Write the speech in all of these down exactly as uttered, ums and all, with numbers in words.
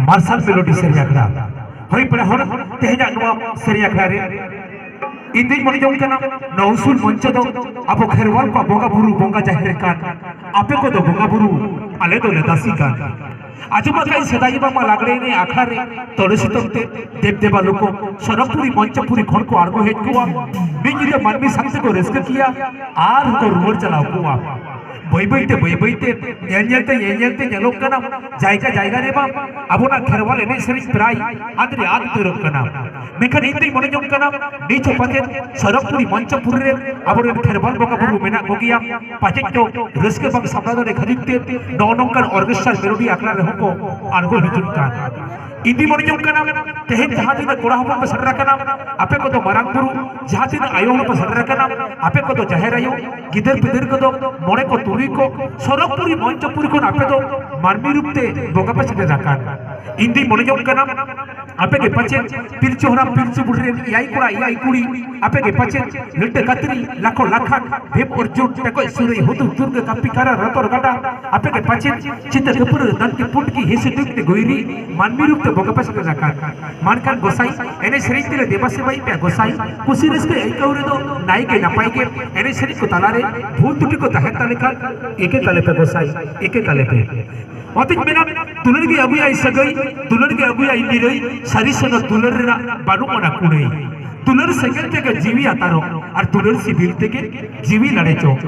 ᱢᱟᱨᱥᱟᱞ ᱢᱮᱞᱳᱰᱤ ᱥᱮᱨᱮᱧ ᱟᱠᱷᱲᱟ᱾ ᱦᱳᱭ ᱯᱮᱲᱟ ᱦᱚᱲ, ᱛᱮᱦᱮᱧᱟᱜ ᱱᱚᱣᱟ ᱥᱮᱨᱮᱧ ᱟᱠᱷᱲᱟ ᱨᱮ ᱤᱧ ᱫᱩᱧ ᱢᱚᱱᱮ ᱡᱚᱝ ᱠᱟᱱᱟ, ᱱᱚᱣᱟ ᱩᱥᱩᱞ ᱢᱚᱧᱪᱚ ᱫᱚ ᱟᱵᱚ ᱠᱷᱮᱨᱣᱟᱞ ᱠᱚᱣᱟᱜ ᱵᱚᱸᱜᱟ ᱵᱩᱨᱩ, ᱵᱚᱸᱜᱟ ᱡᱟᱦᱮᱨ ᱠᱟᱱ᱾ ᱟᱯᱮ ᱠᱚᱫᱚ ᱵᱚᱸᱜᱟ ᱵᱩᱨᱩ, ᱟᱞᱮ ᱫᱚᱞᱮ ᱫᱟᱹᱥᱤ ᱠᱟᱱ᱾ ᱟᱸᱡᱚᱢ ᱟᱠᱟᱫ ᱟᱹᱧ ᱥᱮᱫᱟᱭ ᱵᱟᱵᱟ ᱞᱟᱜᱽᱲᱮ ᱮᱱᱮᱡ ᱟᱠᱷᱲᱟ ᱨᱮ ᱛᱚᱲᱮ ᱥᱩᱛᱟᱹᱢ ᱛᱮ ᱫᱮᱵ ᱫᱮᱵᱟ ᱞᱳᱠᱚ ᱥᱚᱨᱚᱜᱽᱯᱩᱨᱤ ᱢᱚᱧᱪᱚᱯᱩᱨᱤ ᱠᱷᱚᱱ ᱠᱚ ᱟᱬᱜᱚ ᱦᱮᱡ ᱠᱚᱜᱼᱟ᱾ ᱢᱤᱫ ᱧᱤᱫᱟᱹ ᱢᱟᱹᱱᱢᱤ ᱥᱟᱶ ᱛᱮᱠᱚ ᱨᱟᱹᱥᱠᱟᱹ ᱠᱮᱭᱟ ᱟᱨ ᱦᱚᱸᱠᱚ ᱨᱩᱣᱟᱹᱲ ᱪᱟᱞᱟᱣ ᱠᱚᱜᱼᱟ᱾ ᱵᱟᱹᱭ ᱵᱟᱹᱭ ᱛᱮ, ᱵᱟᱹᱭ ᱵᱟᱹᱭ ᱛᱮ, ᱧᱮᱞ ᱧᱮᱞ ᱛᱮ, ᱧᱮᱞ ᱧᱮᱞ ᱛᱮ ᱧᱮᱞᱚᱜ ᱠᱟᱱᱟ, ᱡᱟᱭᱜᱟ ᱡᱟᱭᱜᱟ ᱨᱮ ᱢᱟ ᱟᱵᱚᱱᱟᱜ ᱠᱷᱮᱨᱣᱟᱞ ᱮᱱᱮᱡ ᱥᱮᱨᱮᱧ ᱯᱨᱟᱭ ᱟᱫ ᱨᱮ ᱟᱫ ᱩᱛᱟᱹᱨᱚᱜ ᱠᱟᱱᱟ᱾ ᱢᱮᱱᱠᱷᱟᱱ ᱤᱧ ᱫᱩᱧ ᱢᱚᱱᱮ ᱡᱚᱝ ᱠᱟᱱᱟ, ᱱᱤᱛ ᱦᱚᱸ ᱯᱟᱪᱮᱫ ᱥᱚᱨᱚᱜᱽᱯᱩᱨᱤ ᱢᱚᱧᱪᱚᱯᱩᱨᱤ ᱨᱮ ᱟᱵᱚᱨᱮᱱ ᱠᱷᱮᱨᱣᱟᱞ ᱵᱚᱸᱜᱟ ᱵᱩᱨᱩ ᱢᱮᱱᱟᱜ ᱠᱚᱜᱮᱭᱟ᱾ ᱯᱟᱪᱮᱫ ᱪᱚ ᱨᱟᱹᱥᱠᱟᱹ ᱵᱟᱝ ᱥᱟᱢᱵᱲᱟᱣ ᱫᱟᱲᱮ ᱠᱷᱟᱹᱛᱤᱨ ᱛᱮ ᱱᱚᱜᱼᱚ ᱱᱚᱝᱠᱟᱱ ᱚᱨᱠᱮᱥᱴᱨᱟ ᱢᱮᱞᱳᱰᱤ ᱟᱠᱷᱲᱟ ᱨᱮᱦᱚᱸ ᱠᱚ ᱟᱬᱜᱚ ᱦᱤᱡᱩᱜ ᱠᱟᱱ᱾ ᱤᱧ ᱫᱩᱧ ᱢᱚᱱᱮ ᱡᱚᱝ ᱠᱟᱱᱟ, ᱛᱮᱦᱮᱧ ᱡᱟᱦᱟᱸ ᱛᱤᱱᱟᱹᱜ ᱠᱚᱲᱟ ᱦᱚᱯᱚᱱ ᱯᱮ ᱥᱮᱴᱮᱨ ᱟᱠᱟᱱᱟ, ᱟᱯᱮ ᱠᱚᱫᱚ ᱢᱟᱨᱟᱝ ᱵᱩᱨᱩ, ᱡᱟᱦᱟᱸ ᱛᱤᱱᱟᱹᱜ ᱟᱭᱳ ᱦᱚᱲ ᱯᱮ ᱥᱮᱴᱮᱨ ᱟᱠᱟᱱᱟ, ᱟᱯᱮ ᱠᱚᱫᱚ ᱡᱟᱦᱮᱨ ᱟᱭᱳ, ᱜᱤᱫᱟᱹᱨ ᱯᱤᱫᱟᱹᱨ ᱠᱚᱫᱚ ᱢᱚᱬᱮ ᱠᱚ ᱛᱩᱨᱩᱭ ᱠᱚ, ᱥᱚᱨᱚᱜᱽᱯᱩᱨᱤ ᱢᱚᱧᱪᱚᱯᱩᱨᱤ ᱠᱷᱚᱱ ᱟᱯᱮ ᱫᱚ ᱢᱟᱹᱱᱢᱤ ᱨᱩᱯ ᱛᱮ ᱵᱚᱸᱜᱟ ᱯᱮ ᱥᱮᱴᱮᱨ ᱟᱠᱟᱱ᱾ ᱤᱧ ᱫᱩᱧ ᱢᱚᱱᱮ ᱡᱚᱝ ᱠᱟᱱᱟ, ᱟᱯᱮ ᱜᱮ ᱯᱟᱪᱮᱫ ᱯᱤᱞᱪᱩ ᱦᱟᱲᱟᱢ ᱯᱤᱞᱪᱩ ᱵᱩᱰᱷᱤ ᱨᱮᱱ ᱮᱭᱟᱭ ᱠᱚᱲᱟ ᱮᱭᱟᱭ ᱠᱩᱲᱤ, ᱟᱯᱮ ᱜᱮ ᱯᱟᱪᱮᱫ ᱞᱤᱴᱟᱹ ᱠᱟᱛᱨᱤ ᱞᱟᱠᱷᱚ ᱞᱟᱠᱷᱟᱱ ᱵᱷᱤᱢ ᱚᱨᱡᱩᱱ ᱴᱮᱠᱚᱡ ᱥᱩᱨᱟᱹᱭ ᱦᱩᱫᱩᱲ ᱫᱩᱨᱜᱟᱹ ᱠᱟᱹᱯᱤ ᱠᱟᱨᱟ ᱨᱚᱛᱚᱨ ᱜᱟᱰᱟ, ᱟᱯᱮ ᱜᱮ ᱯᱟᱪᱮᱫ ᱪᱤᱛᱟᱹ ᱠᱟᱹᱯᱩᱨᱟᱹ ᱫᱟᱱᱠᱤ ᱯᱩᱴᱠᱤ ᱦᱤᱥᱤ ᱴᱩᱠᱴᱤ ᱜᱳᱭᱨᱤ ᱢᱟᱹᱱᱢᱤ ᱨᱩᱯ ᱛᱮ ᱵᱚᱸᱜᱟ ᱯᱮ ᱥᱮᱴᱮᱨ ᱟᱠᱟᱱ᱾ ᱢᱟ ᱮᱱᱠᱷᱟᱱ ᱜᱚᱸᱥᱟᱭ, ᱮᱱᱮᱡ ᱥᱮᱨᱮᱧ ᱛᱮᱞᱮ ᱫᱮᱵᱟ ᱥᱮᱵᱟᱭᱮᱫ ᱯᱮᱭᱟ ᱜᱚᱸᱥᱟᱭ᱾ ᱠᱩᱥᱤ ᱨᱟᱹᱥᱠᱟᱹ ᱟᱹᱭᱠᱟᱹᱣ ᱨᱮᱫᱚ ᱱᱟᱭ ᱜᱮ ᱱᱟᱯᱟᱭ ᱜᱮ, ᱮᱱᱮᱡ ᱥᱮᱨᱮᱧ ᱠᱚ ᱛᱟᱞᱟᱨᱮ ᱵᱷᱩᱞ ᱛᱩᱴᱤ ᱠᱚ ᱛᱟᱦᱮᱱ ᱛᱟᱞᱮ ᱠᱷᱟᱱ ᱮᱠᱮ ᱛᱟᱞᱮ ᱯᱮ ᱜᱚᱸᱥᱟᱭ, ᱮᱠᱮ ᱛᱟᱞᱮ ᱯᱮ᱾ ᱚᱱᱟᱛᱮᱧ ᱢᱮᱱᱟ, ᱫᱩᱞᱟᱹᱲ ᱜᱮ ᱟᱹᱜᱩᱭᱟᱭ ᱥᱟᱹᱜᱟᱹᱭ, ᱫᱩᱞᱟᱹᱲ ᱜᱮ ᱟᱹᱜᱩᱭᱟᱭ ᱱᱤᱨᱟᱹᱭ, ᱥᱟᱹᱨᱤ ᱥᱮᱱᱚᱜ ᱫᱩᱞᱟᱹᱲ ᱨᱮᱱᱟᱜ ᱵᱟᱹᱱᱩᱜ ᱟᱱᱟ ᱠᱩᱲᱟᱹᱭ᱾ ᱫᱩᱞᱟᱹᱲ ᱥᱮᱸᱜᱮᱞ ᱛᱮᱜᱮ ᱡᱤᱣᱤ ᱟᱛᱟᱨᱚᱜ, ᱟᱨ ᱫᱩᱞᱟᱹᱲ ᱥᱤᱵᱤᱞ ᱛᱮᱜᱮ ᱡᱤᱣᱤ ᱞᱟᱲᱮᱪᱚᱜ᱾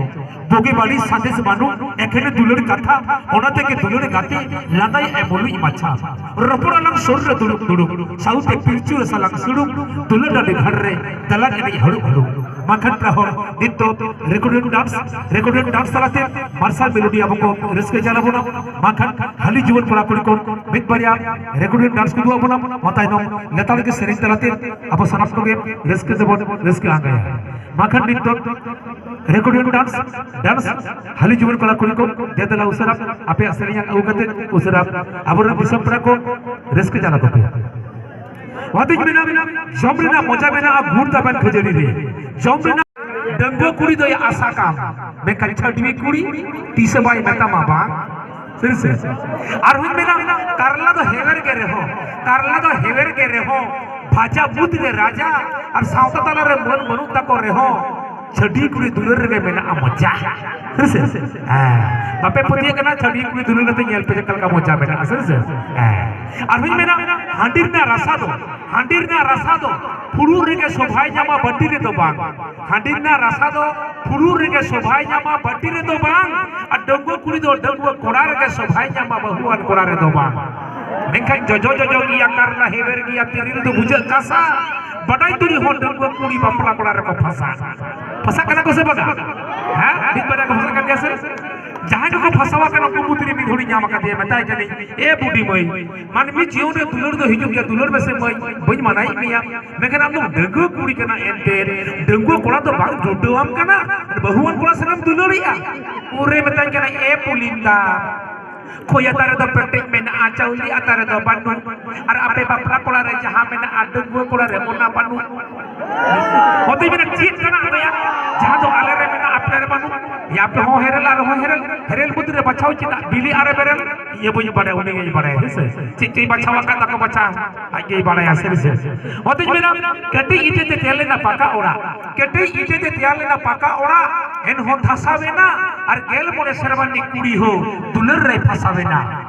ᱵᱩᱜᱤ ᱵᱟᱹᱲᱤᱡ ᱥᱟᱸᱫᱮᱥ ᱵᱟᱹᱱᱩᱜ, ᱮᱠᱷᱮᱱ ᱫᱩᱞᱟᱹᱲ ᱠᱟᱛᱷᱟ, ᱚᱱᱟ ᱛᱮᱜᱮ ᱫᱩᱞᱟᱹᱲ ᱜᱟᱛᱮ, ᱞᱟᱸᱫᱟᱭᱮᱫ ᱟᱭ ᱢᱩᱞᱩᱡ ᱢᱟᱪᱷᱟ᱾ ᱨᱚᱯᱚᱲ ᱟᱞᱟᱝ ᱥᱩᱨ ᱨᱮ ᱫᱩᱲᱩᱵ ᱫᱩᱲᱩᱵ, ᱥᱟᱶᱛᱮ ᱯᱤᱞᱪᱩ ᱨᱟᱥᱟ ᱞᱟᱝ ᱥᱩᱲᱩᱵ, ᱫᱩᱞᱟᱹᱲ ᱰᱟᱹᱰᱤ ᱜᱷᱟᱴ ᱨᱮ ᱫᱟᱞᱟᱝ ᱮᱱᱮᱡ ᱦᱟᱹᱲᱩᱵ ᱦᱟᱹᱲᱩᱵ᱾ ᱢᱟᱠᱷᱟᱱ ᱯᱮᱲᱟ ᱦᱚᱲ, ᱱᱤᱛ ᱫᱚ ᱨᱮᱠᱚᱨᱰᱤᱝ ᱰᱟᱱᱥ, ᱨᱮᱠᱚᱨᱰᱤᱝ ᱰᱟᱱᱥ ᱛᱟᱞᱟᱛᱮ ᱢᱟᱨᱥᱟᱞ ᱢᱮᱞᱳᱰᱤ ᱟᱵᱚ ᱠᱚ ᱨᱟᱹᱥᱠᱟᱹ ᱡᱟᱞ ᱟᱵᱚᱱᱟ᱾ ᱢᱟᱠᱷᱟᱱ ᱦᱟᱹᱞᱤ ᱡᱩᱣᱟᱹᱱ ᱠᱚᱲᱟ ᱠᱩᱲᱤ ᱠᱚ ᱢᱤᱫ ᱵᱟᱨᱭᱟ ᱨᱮᱠᱚᱨᱰᱤᱝ ᱰᱟᱱᱥ ᱠᱚ ᱩᱫᱩᱜ ᱟᱵᱚᱱᱟ᱾ ᱚᱱᱟ ᱛᱟᱭᱱᱚᱢ ᱞᱮᱛᱟᱲ ᱜᱮ ᱥᱮᱨᱮᱧ ᱛᱟᱞᱟᱛᱮ ᱟᱵᱚ ᱥᱟᱱᱟᱢ ᱠᱚᱜᱮ ᱨᱟᱹᱥᱠᱟᱹ ᱛᱮᱵᱚᱱ ᱨᱟᱹᱥᱠᱟᱹ ᱟᱸᱜᱟᱭᱟ᱾ ᱢᱟᱠᱷᱟᱱ ᱱᱤᱛ ᱫᱚ ᱨᱮᱠᱚᱨᱰᱤᱝ ᱰᱟᱱᱥ, ᱰᱟᱱᱥ ᱦᱟᱹᱞᱤ ᱡᱩᱣᱟᱹᱱ ᱠᱚᱲᱟ ᱠᱩᱲᱤ ᱠᱚ, ᱫᱮ ᱫᱮᱞᱟ ᱩᱥᱟᱹᱨᱟ ᱟᱯᱮᱭᱟᱜ ᱥᱮᱨᱮᱧ ᱟᱹᱜᱩ ᱠᱟᱛᱮ ᱩᱥᱟᱹᱨᱟ ᱟᱵᱚᱨᱮᱱ ᱫᱤᱥᱚᱢ ᱯᱮᱲᱟ ᱠᱚ ᱨᱟᱹᱥᱠᱟᱹ ᱡᱟᱞᱟ ᱠᱚᱯᱮ᱾ ᱚᱱᱟᱛᱮᱧ ᱢᱮᱱᱟ, ᱡᱚᱢ ᱨᱮᱱᱟᱜ ᱢᱚᱡᱟ ᱢᱮᱱᱟᱜᱼᱟ ᱜᱩᱲ ᱛᱟᱵᱮᱱ ᱠᱷᱟᱹᱡᱟᱹᱲᱤ ᱨᱮ᱾ ᱡᱚᱢ ᱨᱮᱱᱟᱜ, ᱰᱟᱺᱜᱩᱣᱟᱹ ᱠᱩᱲᱤ ᱫᱚᱭ ᱟᱥᱟ ᱠᱟᱢ, ᱢᱮᱱᱠᱷᱟᱱ ᱪᱷᱟᱹᱰᱣᱤ ᱠᱩᱲᱤ ᱛᱤᱥ ᱦᱚᱸ ᱵᱟᱭ ᱢᱮᱛᱟᱢᱟ ᱵᱟᱝ᱾ ᱥᱟᱹᱨᱤ ᱥᱮ? ᱟᱨᱦᱚᱸᱧ ᱢᱮᱱᱟ, ᱠᱟᱨᱞᱟ ᱫᱚ ᱦᱮᱣᱮᱨ ᱜᱮ ᱨᱮᱦᱚᱸ, ᱠᱟᱨᱞᱟ ᱫᱚ ᱦᱮᱣᱮᱨ ᱜᱮ ᱨᱮᱦᱚᱸ, ᱵᱷᱟᱡᱟ ᱵᱩᱫ ᱨᱮ ᱨᱟᱡᱟ, ᱟᱨ ᱥᱟᱶᱛᱟ ᱛᱟᱞᱟ ᱨᱮ ᱢᱟᱹᱱ ᱵᱟᱹᱱᱩᱜ ᱛᱟᱠᱚ ᱨᱮᱦᱚᱸ, ᱪᱷᱟᱹᱰᱤ ᱠᱩᱲᱤ ᱫᱩᱞᱟᱹᱲ ᱨᱮᱜᱮ ᱢᱮᱱᱟᱜᱼᱟ ᱢᱚᱡᱟ᱾ ᱥᱟᱹᱨᱤ ᱥᱮ? ᱦᱮᱸ, ᱵᱟᱯᱮ ᱯᱟᱹᱛᱭᱟᱹᱜ ᱠᱟᱱᱟ? ᱪᱷᱟᱹᱰᱤ ᱠᱩᱲᱤ ᱫᱩᱞᱟᱹᱲ ᱠᱟᱛᱮ ᱧᱮᱞ ᱯᱮ ᱪᱮᱫ ᱞᱮᱠᱟ ᱢᱚᱡᱟ ᱢᱮᱱᱟᱜᱼᱟ᱾ ᱥᱟᱹᱨᱤ ᱥᱮ? ᱦᱮᱸ, ᱟᱨᱦᱚᱸᱧ ᱢᱮᱱᱟ, ᱦᱟᱺᱰᱤ ᱨᱮᱱᱟᱜ ᱨᱟᱥᱟ ᱫᱚ, ᱦᱟᱺᱰᱤ ᱨᱮᱱᱟᱜ ᱨᱟᱥᱟ ᱫᱚ ᱯᱷᱩᱲᱩᱜ ᱨᱮᱜᱮ ᱥᱚᱵᱷᱟᱭ ᱧᱟᱢᱟ, ᱵᱟᱹᱴᱤ ᱨᱮᱫᱚ ᱵᱟᱝ᱾ ᱦᱟᱺᱰᱤ ᱨᱮᱱᱟᱜ ᱨᱟᱥᱟ ᱫᱚ ᱯᱷᱩᱲᱩᱜ ᱨᱮᱜᱮ ᱥᱚᱵᱷᱟᱭ ᱧᱟᱢᱟ, ᱵᱟᱹᱴᱤ ᱨᱮᱫᱚ ᱵᱟᱝ᱾ ᱟᱨ ᱰᱟᱺᱜᱩᱣᱟᱹ ᱠᱩᱲᱤ ᱫᱚ ᱰᱟᱺᱜᱩᱣᱟᱹ ᱠᱚᱲᱟ ᱨᱮᱜᱮ ᱥᱚᱵᱷᱟᱭ ᱧᱟᱢᱟ, ᱵᱟᱹᱦᱩᱣᱟᱱ ᱠᱚᱲᱟ ᱨᱮᱫᱚ ᱵᱟᱝ᱾ ᱢᱮᱱᱠᱷᱟᱱ ᱡᱚᱡᱚ ᱡᱚᱡᱚ ᱜᱮᱭᱟ, ᱠᱟᱨᱞᱟ ᱦᱮᱣᱮᱨ ᱜᱮᱭᱟ, ᱛᱤᱨᱤᱞ ᱫᱚ ᱵᱩᱡᱷᱟᱹᱜ ᱠᱟᱥᱟ᱾ ᱵᱟᱰᱟᱭ ᱛᱩᱞᱩᱡ ᱦᱚᱸ ᱰᱟᱺᱜᱩᱣᱟᱹ ᱠᱩᱲᱤ ᱵᱟᱯᱞᱟ ᱠᱚᱲᱟ ᱨᱮᱠᱚ ᱯᱷᱟᱥᱟ᱾ ᱯᱷᱟᱥᱟᱜ ᱠᱟᱱᱟ ᱠᱚ ᱥᱮ ᱵᱟᱝᱟ? ᱦᱮᱸ, ᱢᱤᱫ ᱵᱟᱨᱭᱟ ᱠᱚ ᱯᱷᱟᱥᱟᱜ ᱠᱟᱱ ᱜᱮᱭᱟ ᱥᱮ? ᱡᱟᱦᱟᱸᱭ ᱠᱚᱠᱚ ᱯᱷᱟᱥᱟᱣ ᱟᱠᱟᱱᱟ, ᱩᱱᱠᱩ ᱢᱩᱫᱽᱨᱮ ᱢᱤᱫ ᱦᱚᱲᱤᱧ ᱧᱟᱢ ᱟᱠᱟᱫᱮᱭᱟ, ᱢᱮᱛᱟᱭ ᱠᱟᱹᱱᱟᱹᱧ, "ᱮ ᱵᱩᱰᱤ ᱢᱟᱹᱭ, ᱢᱟᱹᱱᱢᱤ ᱡᱤᱭᱚᱱ ᱨᱮ ᱫᱩᱞᱟᱹᱲ ᱫᱚ ᱦᱤᱡᱩᱜ ᱜᱮᱭᱟ, ᱫᱩᱞᱟᱹᱲ ᱢᱮᱥᱮ ᱢᱟᱹᱭ, ᱵᱟᱹᱧ ᱢᱟᱱᱟᱭᱮᱫ ᱢᱮᱭᱟ, ᱢᱮᱱᱠᱷᱟᱱ ᱟᱢ ᱫᱚ ᱰᱟᱺᱜᱩᱣᱟᱹ ᱠᱩᱲᱤ ᱠᱟᱱᱟ, ᱮᱱᱛᱮ ᱰᱟᱺᱜᱩᱣᱟᱹ ᱠᱚᱲᱟ ᱫᱚ ᱵᱟᱝ ᱡᱩᱴᱟᱹᱣᱟᱢ ᱠᱟᱱᱟ, ᱵᱟᱹᱦᱩᱣᱟᱱ ᱠᱚᱲᱟ ᱥᱟᱞᱟᱜ ᱮᱢ ᱫᱩᱞᱟᱹᱲᱮᱜᱼᱟ?" ᱩᱱᱨᱮ ᱢᱮᱛᱟᱧ ᱠᱟᱱᱟ, "ᱮ ᱯᱩᱞᱤᱱᱫᱟ, ᱠᱷᱚᱭ ᱟᱛᱟ ᱨᱮᱫᱚ ᱯᱮᱴᱮᱡ ᱢᱮᱱᱟᱜᱼᱟ, ᱪᱟᱣᱞᱮ ᱟᱛᱟ ᱨᱮᱫᱚ ᱵᱟᱹᱱᱩᱜ, ᱟᱨ ᱟᱯᱮ ᱵᱟᱯᱞᱟ ᱠᱚᱲᱟ ᱨᱮ ᱡᱟᱦᱟᱸ ᱢᱮᱱᱟᱜᱼᱟ, ᱰᱟᱺᱜᱩᱣᱟᱹ ᱠᱚᱲᱟ ᱨᱮ ᱚᱱᱟ ᱵᱟᱹᱱᱩᱜ᱾" ᱚᱛᱮ ᱢᱮᱱᱟ, ᱪᱮᱫ ᱠᱟᱱᱟ ᱟᱯᱮᱭᱟᱜ? ᱡᱟᱦᱟᱸ ᱫᱚ ᱟᱞᱮ ᱨᱮ ᱢᱮᱱᱟᱜᱼᱟ, ᱟᱯᱮ ᱨᱮ ᱵᱟᱹᱱᱩᱜ᱾ ᱭᱟ, ᱟᱯᱮ ᱦᱚᱸ ᱦᱮᱨᱮᱞ ᱟᱨ ᱦᱚᱸ ᱦᱮᱨᱮᱞ, ᱦᱮᱨᱮᱞ ᱵᱩᱫᱽ ᱨᱮ ᱵᱟᱪᱷᱟᱣ ᱪᱮᱫᱟᱜ? ᱵᱤᱞᱤ ᱟᱨᱮ ᱵᱮᱨᱮᱞ? ᱤᱧ ᱵᱟᱹᱧ ᱵᱟᱲᱟᱭᱟ, ᱩᱱᱤ ᱜᱮᱭ ᱵᱟᱲᱟᱭᱟ, ᱦᱮᱸ ᱥᱮ? ᱪᱮᱫ ᱪᱚᱭ ᱵᱟᱪᱷᱟᱣ ᱟᱠᱟᱫ ᱛᱟᱠᱚ ᱵᱟᱪᱷᱟ, ᱟᱡ ᱜᱮᱭ ᱵᱟᱲᱟᱭᱟ, ᱥᱟᱹᱨᱤ ᱥᱮ? ᱚᱛᱮᱧ ᱢᱮᱱᱟ, ᱠᱟᱹᱴᱤᱡ ᱤᱴᱟᱹ ᱛᱮ ᱛᱮᱭᱟᱨ ᱞᱮᱱᱟ ᱯᱟᱠᱟ ᱚᱲᱟᱜ, ᱠᱟᱹᱴᱤᱡ ᱤᱴᱟᱹ ᱛᱮ ᱛᱮᱭᱟᱨ ᱞᱮᱱᱟ ᱯᱟᱠᱟ ᱚᱲᱟᱜ, ᱮᱱᱦᱚᱸ ᱫᱷᱟᱥᱟᱣ ᱮᱱᱟ, ᱟᱨ ᱜᱮᱞ ᱢᱚᱬᱮ ᱥᱮᱨᱢᱟ ᱨᱤᱱᱤᱡ ᱠᱩᱲᱤ ᱦᱚᱸ ᱫᱩᱞᱟᱹᱲ ᱨᱮᱭ ᱯᱷᱟᱥᱟᱣ ᱮᱱᱟ᱾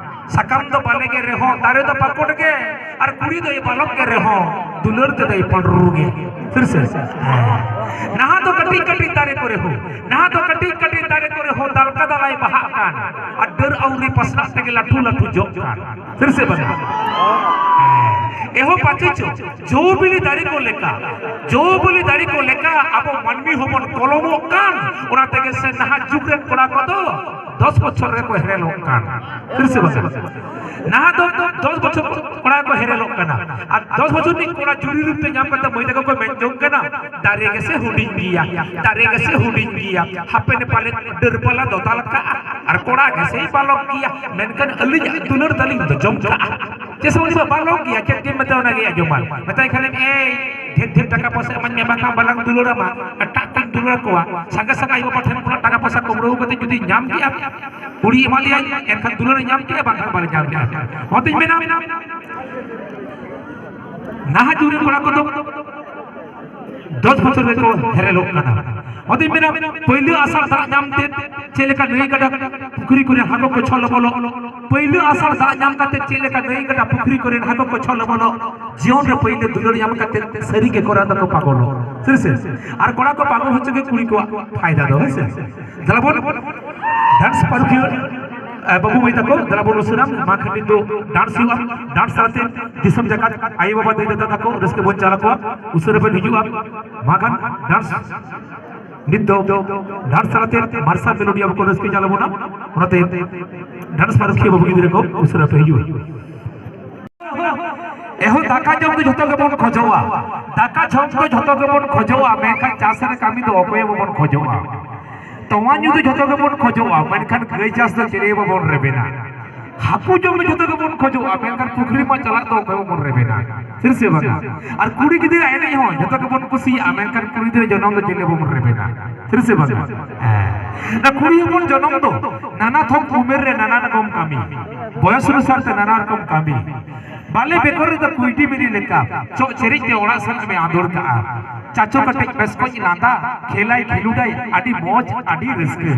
ᱥᱟᱠᱟᱢ ᱫᱚ ᱵᱟᱞᱮ ᱜᱮ ᱨᱮᱦᱚᱸ, ᱫᱟᱨᱮ ᱫᱚ ᱯᱟᱠᱚᱴ ᱜᱮ, ᱟᱨ ᱠᱩᱲᱤ ᱫᱚᱭ ᱵᱟᱞᱚᱠ ᱜᱮ ᱨᱮᱦᱚᱸ, ᱫᱩᱞᱟᱹᱲ ᱛᱮᱫᱚᱭ ᱯᱟᱹᱰᱨᱩ ᱜᱮ᱾ ᱥᱟᱹᱨᱤ ᱥᱮ? ᱦᱮᱸ᱾ ᱱᱟᱦᱟᱜ ᱫᱚ ᱠᱟᱹᱴᱤᱡ ᱠᱟᱹᱴᱤᱡ ᱫᱟᱨᱮ ᱠᱚᱨᱮ ᱦᱚᱸ, ᱱᱟᱦᱟᱜ ᱫᱚ ᱠᱟᱹᱴᱤᱡ ᱠᱟᱹᱴᱤᱡ ᱫᱟᱨᱮ ᱠᱚᱨᱮ ᱦᱚᱸ ᱫᱟᱞᱠᱟ ᱫᱟᱞᱟᱭ ᱵᱟᱦᱟᱜ ᱠᱟᱱ, ᱟᱨ ᱰᱟᱹᱨ ᱟᱹᱣᱨᱤ ᱯᱟᱥᱱᱟᱜ ᱛᱮᱜᱮ ᱞᱟᱹᱴᱩ ᱞᱟᱹᱴᱩ ᱡᱚᱜ ᱠᱟᱱ᱾ ᱥᱟᱹᱨᱤ ᱥᱮ ᱵᱟᱝᱟ? ᱦᱮᱸ᱾ ᱮᱦᱚᱵ ᱯᱟᱪᱮ ᱪᱚ, ᱡᱚ ᱵᱤᱞᱤ ᱫᱟᱨᱮ ᱠᱚ ᱞᱮᱠᱟ, ᱡᱚ ᱵᱤᱞᱤ ᱫᱟᱨᱮ ᱠᱚ ᱞᱮᱠᱟ ᱟᱵᱚ ᱢᱟᱹᱱᱢᱤ ᱦᱚᱸᱵᱚᱱ ᱠᱚᱞᱚᱢᱚᱜ ᱠᱟᱱ, ᱚᱱᱟ ᱛᱮᱜᱮ ᱥᱮ ᱱᱟᱦᱟᱜ ᱡᱩᱜᱽ ᱨᱮᱱ ᱠᱚᱲᱟ ᱠᱚᱫᱚ ᱫᱚᱥ ᱵᱚᱪᱷᱚᱨ ᱨᱮᱠᱚ ᱦᱮᱨᱮᱞᱚᱜ ᱠᱟᱱ᱾ ᱥᱟᱹᱨᱤ ᱥᱮ ᱵᱟᱝᱟ? ᱱᱟᱦᱟᱜ ᱫᱚ ᱫᱚᱥ ᱵᱚᱪᱷᱚᱨ ᱠᱚᱲᱟ ᱠᱚ ᱦᱮᱨᱮᱞᱚᱜ ᱠᱟᱱᱟ, ᱟᱨ ᱫᱚᱥ ᱵᱚᱪᱷᱚᱨ ᱨᱤᱱᱤᱡ ᱠᱚᱲᱟ ᱡᱩᱨᱤ ᱨᱩᱯ ᱛᱮ ᱧᱟᱢ ᱠᱟᱛᱮ ᱢᱟᱹᱭ ᱛᱟᱠᱚ ᱠᱚ ᱢᱮᱱ ᱡᱚᱝ ᱠᱟᱱᱟ, "ᱫᱟᱨᱮ ᱜᱮᱥᱮ ᱦᱩᱰᱤᱧ ᱜᱮᱭᱟ, ᱫᱟᱨᱮ ᱜᱮᱥᱮ ᱦᱩᱰᱤᱧ ᱜᱮᱭᱟ, ᱦᱟᱯᱮᱱ ᱯᱟᱞᱮ ᱰᱟᱹᱨ ᱯᱟᱞᱟ ᱫᱚ ᱫᱟᱞ ᱠᱟᱜᱼᱟ, ᱟᱨ ᱠᱚᱲᱟ ᱜᱮᱥᱮᱭ ᱵᱟᱞᱚᱠ ᱜᱮᱭᱟ, ᱢᱮᱱᱠᱷᱟᱱ ᱟᱹᱞᱤᱧᱟᱜ ᱫᱩᱞᱟᱹᱲ ᱛᱟᱹᱞᱤᱧ ᱫᱚ ᱡᱚᱢ ᱠᱟᱜᱼᱟ᱾" ᱪᱮᱫ ᱥᱮ ᱩᱱᱤ ᱢᱟ ᱵᱟᱞᱚᱠ ᱜᱮᱭᱟ, ᱪᱮᱫ ᱜᱮᱢ ᱢᱮᱛᱟᱭᱟ ᱚᱱᱟᱜᱮᱭ ᱟᱸᱡᱚᱢᱟ᱾ ᱢᱮᱛᱟᱭ ᱠᱷᱟᱱᱮᱢ, "ᱮᱭ, ᱰᱷᱮᱨ ᱰᱷᱮᱨ ᱴᱟᱠᱟ ᱯᱚᱭᱥᱟ ᱮᱢᱟᱹᱧ ᱢᱮ, ᱵᱟᱝᱠᱷᱟᱱ ᱵᱟᱞᱟᱝ ᱫᱩᱞᱟᱹᱲ ᱟᱢᱟ, ᱮᱴᱟᱜ ᱛᱮᱧ ᱫᱩᱞᱟᱹᱲ ᱠᱚᱣᱟ᱾ ᱥᱟᱸᱜᱮ ᱥᱟᱸᱜᱮ ᱟᱭᱳ ᱵᱟᱵᱟ ᱴᱷᱮᱱ ᱠᱷᱚᱱᱟᱜ ᱴᱟᱠᱟ ᱯᱚᱭᱥᱟ ᱠᱩᱢᱵᱽᱲᱩ ᱠᱟᱛᱮ ᱡᱩᱫᱤ ᱧᱟᱢ ᱠᱮᱜᱼᱟ, ᱠᱩᱲᱤ ᱮᱢᱟ ᱞᱮᱭᱟᱭ, ᱮᱱᱠᱷᱟᱱ ᱫᱩᱞᱟᱹᱲ ᱮ ᱧᱟᱢ ᱠᱮᱜᱼᱟ, ᱵᱟᱝᱠᱷᱟᱱ ᱵᱟᱞᱮ ᱧᱟᱢ ᱠᱮᱜᱼᱟ᱾ ᱚᱱᱟᱛᱮᱧ ᱢᱮᱱᱟ, ᱱᱟᱦᱟᱜ ᱡᱩᱜᱽ ᱨᱮᱱ ᱠᱚᱲᱟ ᱠᱚᱫᱚ ᱫᱚᱥ ᱵᱚᱪᱷᱚᱨ ᱨᱮᱠᱚ ᱦᱮᱨᱮᱞᱚᱜ ᱠᱟᱱᱟ᱾ ᱚᱱᱟᱛᱮᱧ ᱢᱮᱱᱟ, ᱯᱳᱭᱞᱳ ᱟᱥᱟᱲ ᱫᱟᱜ ᱧᱟᱢ ᱛᱮ ᱪᱮᱫ ᱞᱮᱠᱟ ᱱᱟᱹᱭ ᱜᱟᱰᱟ ᱯᱩᱠᱷᱨᱤ ᱠᱚᱨᱮ ᱦᱟᱹᱠᱩ ᱠᱚ ᱪᱷᱚᱞ ᱞᱚᱵᱚᱞᱚᱜ, ᱯᱳᱭᱞᱳ ᱟᱥᱟᱲ ᱫᱟᱜ ᱧᱟᱢ ᱠᱟᱛᱮ ᱪᱮᱫ ᱞᱮᱠᱟ ᱱᱟᱹᱭ ᱜᱟᱰᱟ ᱯᱩᱠᱷᱨᱤ ᱠᱚᱨᱮ ᱦᱟᱹᱠᱩ ᱠᱚ ᱪᱷᱚᱞ ᱞᱚᱵᱚᱞᱚᱜ, ᱡᱤᱭᱚᱱ ᱨᱮ ᱯᱳᱭᱞᱳ ᱫᱩᱞᱟᱹᱲ ᱧᱟᱢ ᱠᱟᱛᱮ ᱥᱟᱹᱨᱤ ᱜᱮ ᱠᱚᱲᱟ ᱫᱚᱠᱚ ᱯᱟᱜᱚᱞᱚᱜ᱾ ᱥᱟᱹᱨᱤ ᱥᱮ? ᱟᱨ ᱠᱚᱲᱟ ᱠᱚ ᱯᱟᱜᱚᱞ ᱦᱚᱪᱚ ᱜᱮ ᱠᱩᱲᱤ ᱠᱚᱣᱟᱜ ᱯᱷᱟᱭᱫᱟ ᱫᱚ, ᱦᱮᱸ ᱥᱮ? ᱫᱮᱞᱟ ᱵᱚᱱ ᱰᱟᱱᱥ ᱯᱟᱹᱨᱩᱠᱷᱤᱭᱟᱹ, ᱮ, ᱵᱟᱹᱵᱩ ᱢᱟᱹᱭ ᱛᱟᱠᱚ, ᱫᱮᱞᱟ ᱵᱚᱱ ᱩᱥᱟᱹᱨᱟ, ᱢᱟ ᱠᱷᱟᱱ ᱱᱤᱛ ᱫᱚ ᱰᱟᱱᱥ ᱦᱩᱭᱩᱜᱼᱟ᱾ ᱰᱟᱱᱥ ᱛᱟᱞᱟᱛᱮ ᱫᱤᱥᱚᱢ ᱡᱟᱠᱟᱛ ᱟᱭᱳ ᱵᱟᱵᱟ ᱫᱟᱹᱭ ᱫᱟᱫᱟ ᱛᱟᱠᱚ ᱨᱟᱹᱥᱠᱟᱹ ᱵᱚᱱ ᱪᱟᱞ ᱟᱠᱚᱣᱟ᱾ ᱩᱥᱟᱹᱨᱟ ᱵᱚᱱ ᱦᱤᱡᱩᱜᱼᱟ᱾ ᱢᱟ ᱠᱷᱟᱱ ᱰᱟᱱᱥ ᱱᱤᱛ ᱫᱚ ᱰᱟᱱᱥ ᱛᱟᱞᱟᱛᱮ ᱢᱟᱨᱥᱟᱞ ᱢᱮᱞᱳᱰᱤ ᱟᱵᱚ ᱠᱚ ᱨᱟᱹᱥᱠᱟᱹ ᱪᱟᱞ ᱟᱵᱚᱱᱟ᱾ ᱚᱱᱟᱛᱮ ᱰᱟᱱᱥ ᱯᱟᱹᱨᱩᱠᱷᱤᱭᱟᱹ ᱵᱟᱹᱵᱩ ᱜᱤᱫᱽᱨᱟᱹ ᱠᱚ ᱩᱥᱟᱹᱨᱟ ᱯᱮ ᱦᱤᱡᱩᱜᱼᱟ᱾ ᱮᱦᱚ, ᱫᱟᱠᱟ ᱡᱚᱢ ᱫᱚ ᱡᱷᱚᱛᱚ ᱜᱮᱵᱚᱱ ᱠᱷᱚᱡᱚᱜᱼᱟ᱾ ᱫᱟᱠᱟ ᱡᱚᱢ ᱫᱚ ᱡᱷᱚᱛᱚ ᱜᱮᱵᱚᱱ ᱠᱷᱚᱡᱚᱜᱼᱟ, ᱢᱮᱱᱠᱷᱟᱱ ᱪᱟᱥ ᱨᱮ ᱠᱟᱹᱢᱤ ᱫᱚ ᱚᱠᱚᱭ ᱦᱚᱸ ᱵᱟᱵᱚᱱ ᱠᱷᱚᱡᱚᱜᱼᱟ᱾ ᱛᱚᱣᱟ ᱧᱩ ᱫᱚ ᱡᱷᱚᱛᱚ ᱜᱮᱵᱚᱱ ᱠᱷᱚᱡᱚᱜᱼᱟ, ᱢᱮᱱᱠᱷᱟᱱ ᱜᱟᱹᱭ ᱪᱟᱥ ᱫᱚ ᱪᱮᱞᱮ ᱦᱚᱸ ᱵᱟᱵᱚᱱ ᱨᱮᱵᱮᱱᱟ᱾ ᱦᱟᱹᱠᱩ ᱡᱚᱢ ᱫᱚ ᱡᱷᱚᱛᱚ ᱜᱮᱵᱚᱱ ᱠᱷᱚᱡᱚᱜᱼᱟ, ᱢᱮᱱᱠᱷᱟᱱ ᱯᱩᱠᱷᱨᱤ ᱢᱟ ᱪᱟᱞᱟᱜ ᱫᱚ ᱚᱠᱚᱭ ᱦᱚᱸ ᱵᱟᱵᱚᱱ ᱨᱮᱵᱮᱱᱟ᱾ ᱥᱟᱹᱨᱤ ᱥᱮ ᱵᱟᱝᱟ? ᱟᱨ ᱠᱩᱲᱤ ᱜᱤᱫᱽᱨᱟᱹ ᱮᱱᱮᱡ ᱦᱚᱸ ᱡᱷᱚᱛᱚ ᱜᱮᱵᱚᱱ ᱠᱩᱥᱤᱭᱟᱜᱼᱟ, ᱢᱮᱱᱠᱷᱟᱱ ᱠᱩᱲᱤ ᱜᱤᱫᱽᱨᱟᱹ ᱡᱚᱱᱚᱢ ᱫᱚ ᱪᱮᱞᱮ ᱦᱚᱸ ᱵᱟᱵᱚᱱ ᱨᱮᱵᱮᱱᱟ᱾ ᱥᱟᱹᱨᱤ ᱥᱮ ᱵᱟᱝᱟ? ᱦᱮᱸ᱾ ᱚᱱᱟ ᱠᱩᱲᱤ ᱦᱚᱯᱚᱱ ᱡᱚᱱᱚᱢ ᱫᱚ ᱱᱟᱱᱟ ᱛᱷᱚᱠ ᱩᱢᱮᱨ ᱨᱮ ᱱᱟᱱᱟ ᱨᱚᱠᱚᱢ ᱠᱟᱹᱢᱤ, ᱵᱚᱭᱚᱥ ᱚᱱᱩᱥᱟᱨ ᱛᱮ ᱱᱟᱱᱟ ᱨᱚᱠᱚᱢ ᱠᱟᱹᱢᱤ᱾ ᱵᱟᱞᱮ ᱵᱮᱜᱚᱨ ᱨᱮᱫᱚ ᱠᱩᱭᱰᱤ ᱵᱤᱞᱤ ᱞᱮᱠᱟ ᱪᱚᱜ ᱪᱮᱨᱮᱡ ᱛᱮ ᱚᱲᱟᱜ ᱥᱮᱱᱟᱜ ᱮᱢ ᱟᱸᱫᱳᱲ ᱠᱟᱜᱼᱟ᱾ ᱪᱟᱪᱚ ᱠᱟᱹᱴᱤᱡ ᱵᱮᱥ ᱠᱚᱡ ᱞᱟᱸᱫᱟ, ᱠᱷᱮᱞᱟᱭ ᱠᱷᱮᱞᱩᱰᱟᱭ, ᱟᱹᱰᱤ ᱢᱚᱡᱽ, ᱟᱹᱰᱤ ᱨᱟᱹᱥᱠᱟᱹ᱾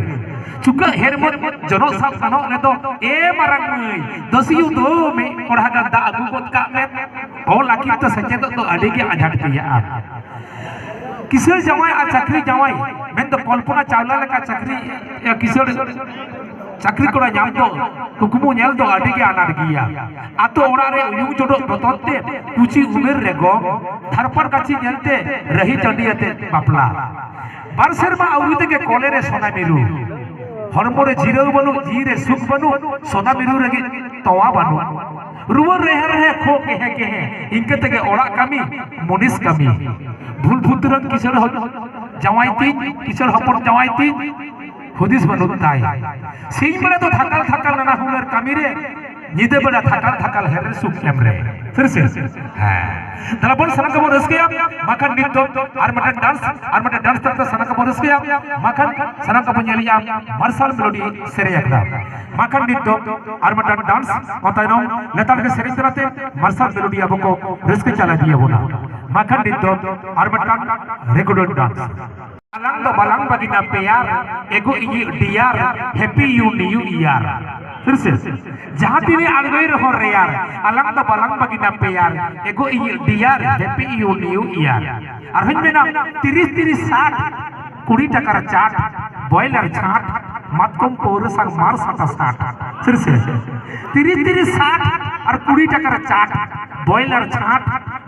ᱪᱩᱠᱟᱹᱜ ᱦᱮᱨᱢᱚᱱ ᱡᱚᱱᱚᱜ ᱥᱟᱵ ᱜᱟᱱᱚᱜ ᱨᱮᱫᱚ, ᱮ ᱢᱟᱨᱟᱝ ᱢᱟᱹᱭ, ᱫᱚᱥᱤᱭᱩ ᱫᱚ ᱢᱤᱫ ᱠᱚᱲᱦᱟ ᱜᱟᱱ ᱫᱟᱜ ᱟᱹᱜᱩ ᱜᱚᱫ ᱠᱟᱜ ᱢᱮ᱾ ᱚᱞ ᱟᱹᱠᱤᱞ ᱛᱮ ᱥᱮᱪᱮᱫᱚᱜ ᱫᱚ ᱟᱹᱰᱤ ᱜᱮ ᱟᱡᱷᱟᱴ ᱜᱮᱭᱟ᱾ ᱟᱨ ᱠᱤᱥᱟᱹᱬ ᱡᱟᱶᱟᱭ ᱟᱨ ᱪᱟᱹᱠᱨᱤ ᱡᱟᱶᱟᱭ ᱢᱮᱱᱫᱚ ᱠᱚᱞᱯᱚᱱᱟ ᱪᱟᱣᱞᱟ ᱞᱮᱠᱟ ᱪᱟᱹᱠᱨᱤ, ᱠᱤᱥᱟᱹᱬ ᱪᱟᱹᱠᱨᱤ ᱠᱚᱲᱟ ᱧᱟᱢ ᱫᱚ, ᱠᱩᱠᱢᱩ ᱧᱮᱞ ᱫᱚ ᱟᱹᱰᱤ ᱜᱮ ᱟᱱᱟᱴ ᱜᱮᱭᱟ᱾ ᱟᱛᱳ ᱚᱲᱟᱜ ᱨᱮ ᱩᱭᱩᱝ ᱪᱚᱰᱚᱜ ᱵᱚᱛᱚᱨ ᱛᱮ ᱠᱩᱪᱤ ᱩᱢᱮᱨ ᱨᱮ ᱜᱚᱝ, ᱫᱷᱟᱨᱯᱟᱨ ᱠᱟᱹᱪᱷᱤ ᱧᱮᱞᱛᱮ ᱨᱟᱹᱦᱤ ᱪᱟᱹᱰᱤ ᱟᱛᱮ ᱵᱟᱯᱞᱟ᱾ ᱵᱟᱨ ᱥᱮᱨᱢᱟ ᱟᱹᱣᱨᱤ ᱛᱮᱜᱮ ᱠᱚᱞᱮ ᱨᱮ ᱥᱚᱱᱟ ᱢᱤᱨᱩ᱾ ᱦᱚᱲᱢᱚ ᱨᱮ ᱡᱤᱨᱟᱹᱣ ᱵᱟᱹᱱᱩᱜ, ᱡᱤᱣᱤ ᱨᱮ ᱥᱩᱠ ᱵᱟᱹᱱᱩᱜ, ᱥᱚᱱᱟ ᱢᱤᱨᱩ ᱨᱮᱜᱮ ᱛᱚᱣᱟ ᱵᱟᱹᱱᱩᱜ᱾ ᱨᱩᱣᱟᱹ ᱨᱮᱦᱮ ᱨᱮᱦᱮ ᱠᱷᱳᱜ ᱠᱮᱦᱮ ᱠᱮᱦᱮ, ᱤᱱᱠᱟᱹ ᱛᱮᱜᱮ ᱚᱲᱟᱜ ᱠᱟᱹᱢᱤ, ᱢᱩᱱᱤᱥ ᱠᱟᱹᱢᱤ᱾ ᱵᱷᱩᱞ ᱵᱷᱩᱛᱨᱟᱹᱝ ᱠᱤᱥᱟᱹᱬ ᱦᱚ-, ᱡᱟᱶᱟᱭ ᱛᱤᱧ, ᱠᱤᱥᱟᱹᱬ ᱦᱚᱯᱚᱱ ᱡᱟᱶᱟᱭ ᱛᱤᱧ, ᱦᱩᱫᱤᱥ ᱵᱟᱹᱱᱩᱜ ᱛᱟᱭ᱾ ᱥᱤᱧ ᱵᱮᱲᱟ ᱫᱚ ᱛᱷᱟᱠᱟᱞ ᱛᱷᱟᱠᱟᱞ ᱱᱟᱱᱟ ᱦᱩᱱᱟᱹᱨ ᱠᱟᱹᱢᱤ ᱨᱮ, ᱧᱤᱫᱟᱹ ᱵᱮᱲᱟ ᱛᱷᱟᱠᱟᱞ ᱛᱷᱟᱠᱟᱞ ᱦᱮᱨᱮᱞ ᱥᱩᱠ ᱮᱢ ᱨᱮ᱾ ᱥᱟᱹᱨᱤ ᱥᱮ? ᱦᱮᱸ᱾ ᱛᱟᱦᱞᱮ ᱵᱚᱱ ᱥᱟᱱᱟᱢ ᱠᱚᱵᱚᱱ ᱨᱟᱹᱥᱠᱟᱹᱭᱟ᱾ ᱢᱟ ᱠᱷᱟᱱ ᱱᱤᱛ ᱫᱚ ᱟᱨ ᱢᱤᱫᱴᱟᱝ ᱰᱟᱱᱥ, ᱟᱨ ᱢᱤᱫᱴᱟᱝ ᱰᱟᱱᱥ ᱛᱟᱞᱟᱛᱮ ᱥᱟᱱᱟᱢ ᱠᱚᱵᱚᱱ ᱨᱟᱹᱥᱠᱟᱹᱭᱟ᱾ ᱢᱟ ᱠᱷᱟᱱ ᱥᱟᱱᱟᱢ ᱠᱚᱵᱚᱱ ᱧᱮᱞᱮᱜᱼᱟ ᱢᱟᱨᱥᱟᱞ ᱢᱮᱞᱳᱰᱤ ᱥᱮᱨᱮᱧ ᱟᱠᱟᱫᱟ᱾ ᱢᱟ ᱠᱷᱟᱱ ᱱᱤᱛ ᱫᱚ ᱟᱨ ᱢᱤᱫᱴᱟᱝ ᱰᱟᱱᱥ, ᱚᱱᱟ ᱛᱟᱭᱱᱚᱢ ᱞᱮᱛᱟᱲ ᱜᱮ ᱥᱮᱨᱮᱧ ᱛᱟᱞᱟᱛᱮ ᱢᱟᱨᱥᱟᱞ ᱢᱮᱞᱳᱰᱤ ᱟᱵᱚ ᱠᱚ ᱨᱟᱹᱥᱠᱟᱹ ᱪᱟᱞ ᱤᱫᱤᱭᱟᱵᱚᱱᱟ᱾ ᱢᱟ ᱠᱷᱟᱱ ᱱᱤᱛ ᱫᱚ ᱟᱨ ᱢᱤᱫᱴᱟᱝ ᱨᱮᱠᱚᱨᱰᱮᱰ ᱰᱟᱱᱥ᱾ ᱟᱞᱟᱝ ᱫᱚ ᱵᱟᱞᱟᱝ ᱵᱟᱹᱜᱤᱱᱟ ᱯᱮᱭᱟᱨ, ᱮᱜᱳ ᱤᱧᱤᱡ dear, happy you new year. ᱥᱟᱹᱨᱤ ᱥᱮ? ᱡᱟᱦᱟᱸ ᱛᱤᱱᱟᱹᱜ ᱟᱬᱜᱚᱭ ᱨᱮᱦᱚᱸ ᱨᱮᱭᱟᱨ, ᱟᱞᱟᱝ ᱫᱚ ᱵᱟᱞᱟᱝ ᱵᱟᱹᱜᱤᱱᱟ ᱯᱮᱭᱟᱨ, ᱮᱜᱳ ᱤᱧᱤᱡ dear, happy you new year. ᱟᱨᱦᱚᱸᱧ ᱢᱮᱱᱟ, ᱛᱤᱨᱤᱥ ᱛᱤᱨᱤᱥ ᱥᱟᱴ, ᱠᱩᱲᱤ ᱴᱟᱠᱟ ᱨᱮ ᱪᱟᱴ, ᱵᱚᱭᱞᱟᱨ ᱪᱷᱟᱴ, ᱢᱟᱛᱠᱚᱢ ᱯᱟᱹᱣᱨᱟᱹ ᱥᱟᱝ ᱢᱟᱨ ᱥᱟᱴᱟ ᱥᱟᱴ᱾ ᱥᱟᱹᱨᱤ ᱥᱮ? ᱛᱤᱨᱤᱥ ᱛᱤᱨᱤᱥ ᱥᱟᱴ ᱟᱨ ᱠᱩᱲᱤ ᱴᱟᱠᱟ ᱨᱮ ᱪᱟᱴ, ᱵᱚᱭᱞᱟᱨ ᱪᱷᱟᱴ,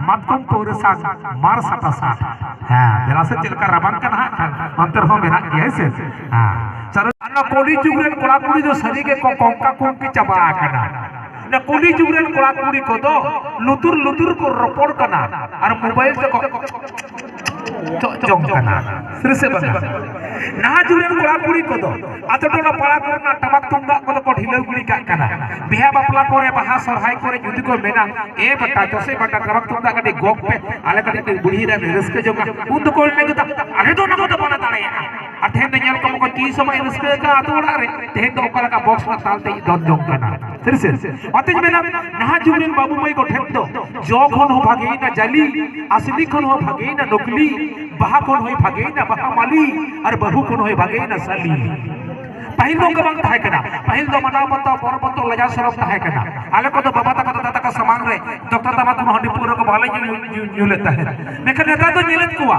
ᱢᱟᱛᱠᱚᱢ ᱯᱟᱹᱣᱨᱟᱹ ᱥᱟᱝ ᱢᱟᱨ ᱥᱟᱴᱟ ᱥᱟᱴ᱾ ᱦᱮᱸ, ᱫᱮᱞᱟ ᱥᱮ ᱪᱮᱫ ᱞᱮᱠᱟ ᱨᱟᱵᱟᱝ ᱠᱟᱱᱟ ᱦᱟᱸᱜ ᱠᱷᱟᱱ, ᱚᱱᱛᱮ ᱨᱮᱦᱚᱸ ᱢᱮᱱᱟᱜ ᱜᱮᱭᱟ, ᱦᱮᱸ ᱥᱮ? ᱦᱮᱸ᱾ ᱟᱨ ᱱᱚᱣᱟ ᱠᱚᱞᱤ ᱡᱩᱜᱽ ᱨᱮᱱ ᱠᱚᱲᱟ ᱠᱩᱲᱤ ᱫᱚ ᱥᱟᱹᱨᱤ ᱜᱮ ᱠᱚ ᱠᱚᱝᱠᱟ ᱠᱚᱝᱠᱤ ᱪᱟᱵᱟ ᱟᱠᱟᱱᱟ᱾ ᱚᱱᱟ ᱠᱚᱞᱤ ᱡᱩᱜᱽ ᱨᱮᱱ ᱠᱚᱲᱟ ᱠᱩᱲᱤ ᱠᱚᱫᱚ ᱞᱩᱛᱩᱨ ᱞᱩᱛᱩᱨ ᱠᱚ ᱨᱚᱯᱚᱲ ᱠᱟᱱᱟ ᱟᱨ ᱢᱳᱵᱟᱭᱤᱞ ᱛᱮᱠᱚ ᱪᱚᱜ ᱡᱚᱝ ᱠᱟᱱᱟ᱾ ᱥᱟᱹᱨᱤ ᱥᱮ ᱵᱟᱝᱟ? ᱱᱟᱦᱟᱜ ᱡᱩᱜᱽ ᱨᱮᱱ ᱠᱚᱲᱟ ᱠᱩᱲᱤ ᱠᱚᱫᱚ ᱟᱛᱳ ᱴᱚᱞᱟ ᱯᱟᱲᱟ ᱠᱚᱨᱮᱱᱟᱜ ᱴᱟᱢᱟᱠ ᱛᱩᱢᱫᱟᱜ ᱠᱚᱫᱚ ᱠᱚ ᱰᱷᱤᱞᱟᱹᱣ ᱜᱤᱰᱤ ᱠᱟᱜ ᱠᱟᱱᱟ᱾ ᱵᱤᱦᱟ ᱵᱟᱯᱞᱟ ᱠᱚᱨᱮ, ᱵᱟᱦᱟ ᱥᱚᱨᱦᱟᱭ ᱠᱚᱨᱮ ᱡᱩᱫᱤ ᱠᱚ ᱢᱮᱱᱟ, "ᱮ ᱵᱟᱴᱟ, ᱪᱚᱥᱮ ᱵᱟᱴᱟ, ᱴᱟᱢᱟᱠ ᱛᱩᱢᱫᱟᱜ ᱠᱟᱹᱴᱤᱡ ᱜᱚᱜ ᱯᱮ, ᱟᱞᱮ ᱠᱟᱹᱴᱤᱡ ᱵᱩᱲᱦᱤ ᱨᱮ ᱨᱟᱹᱥᱠᱟᱹ ᱡᱚᱝᱟ", ᱩᱱ ᱫᱚᱠᱚ ᱢᱮᱱ ᱠᱮᱫᱟ, "ᱟᱞᱮ ᱫᱚ ᱚᱱᱟ ᱠᱚᱫᱚ ᱵᱟᱞᱮ ᱫᱟᱲᱮᱭᱟᱜᱼᱟ᱾" ᱟᱨ ᱛᱮᱦᱮᱧ ᱫᱚ ᱧᱮᱞ ᱠᱚᱢ, ᱚᱠᱚᱭ ᱛᱤᱥ ᱦᱚᱸ ᱵᱟᱭ ᱨᱟᱹᱥᱠᱟᱹ ᱟᱠᱟᱫᱼᱟ ᱟᱛᱳ ᱚᱲᱟᱜ ᱨᱮ, ᱛᱮᱦᱮᱧ ᱫᱚ ᱚᱠᱟ ᱞᱮᱠᱟ ᱵᱚᱠᱥ ᱨᱮᱱᱟᱜ ᱛᱟᱞ ᱛᱮ ᱫᱚᱱ ᱡᱚᱝ ᱠᱟᱱᱟ᱾ ᱥᱟᱹᱨᱤ ᱥᱮ? ᱚᱱᱟᱛᱮᱧ ᱢᱮᱱᱟ, ᱱᱟᱦᱟᱜ ᱡᱩᱜᱽ ᱨᱮᱱ ᱵᱟᱹᱵᱩ ᱢᱟᱹᱭ ᱠᱚ ᱴᱷᱮᱱ ᱫᱚ ᱡᱚ ᱠᱷᱚᱱ ᱦᱚᱸ ᱵᱷᱟᱜᱮᱭᱮᱱᱟ ᱡᱟᱹᱞᱤ, ᱟᱥᱞᱤ ᱠᱷᱚᱱ ᱦᱚᱸ ᱵᱷᱟᱜᱮᱭᱮᱱᱟ ᱱᱚᱠᱞᱤ, ᱵᱟᱦᱟ ᱠᱷᱚᱱ ᱦᱚᱸᱭ ᱵᱷᱟᱜᱮᱭᱮᱱᱟ ᱵᱟᱦᱟ ᱢᱟᱹᱞᱤ, ᱟᱨ ᱵᱟᱹᱦᱩ ᱠᱷᱚᱱ ᱦᱚᱸᱭ ᱵᱷᱟᱜᱮᱭᱮᱱᱟ ᱥᱟᱹᱞᱤ᱾ ᱯᱟᱹᱦᱤᱞ ᱫᱚ ᱚᱱᱠᱟ ᱵᱟᱝ ᱛᱟᱦᱮᱸ ᱠᱟᱱᱟ᱾ ᱯᱟᱹᱦᱤᱞ ᱫᱚ ᱢᱟᱱᱟᱣ ᱵᱟᱛᱟᱣ, ᱵᱚᱨᱚ ᱵᱚᱛᱚᱨ, ᱞᱟᱡᱟᱣ ᱥᱚᱨᱚᱢ ᱛᱟᱦᱮᱸ ᱠᱟᱱᱟ᱾ ᱟᱞᱮ ᱠᱚᱫᱚ ᱵᱟᱵᱟ ᱛᱟᱠᱚ, ᱫᱟᱫᱟ ᱛᱟᱠᱚ ᱥᱟᱢᱟᱝ ᱨᱮ ᱫᱚᱠᱛᱟ ᱛᱟᱢᱟᱠᱩᱨ, ᱦᱟᱺᱰᱤ ᱯᱟᱹᱣᱨᱟᱹ ᱠᱚ ᱵᱟᱞᱮ ᱧᱩ, ᱧᱩ, ᱧᱩ ᱞᱮᱫ ᱛᱟᱦᱮᱸᱫ᱾ ᱢᱮᱱᱠᱷᱟᱱ ᱱᱮᱛᱟᱨ ᱫᱚ ᱧᱮᱞᱮᱫ ᱠᱚᱣᱟ,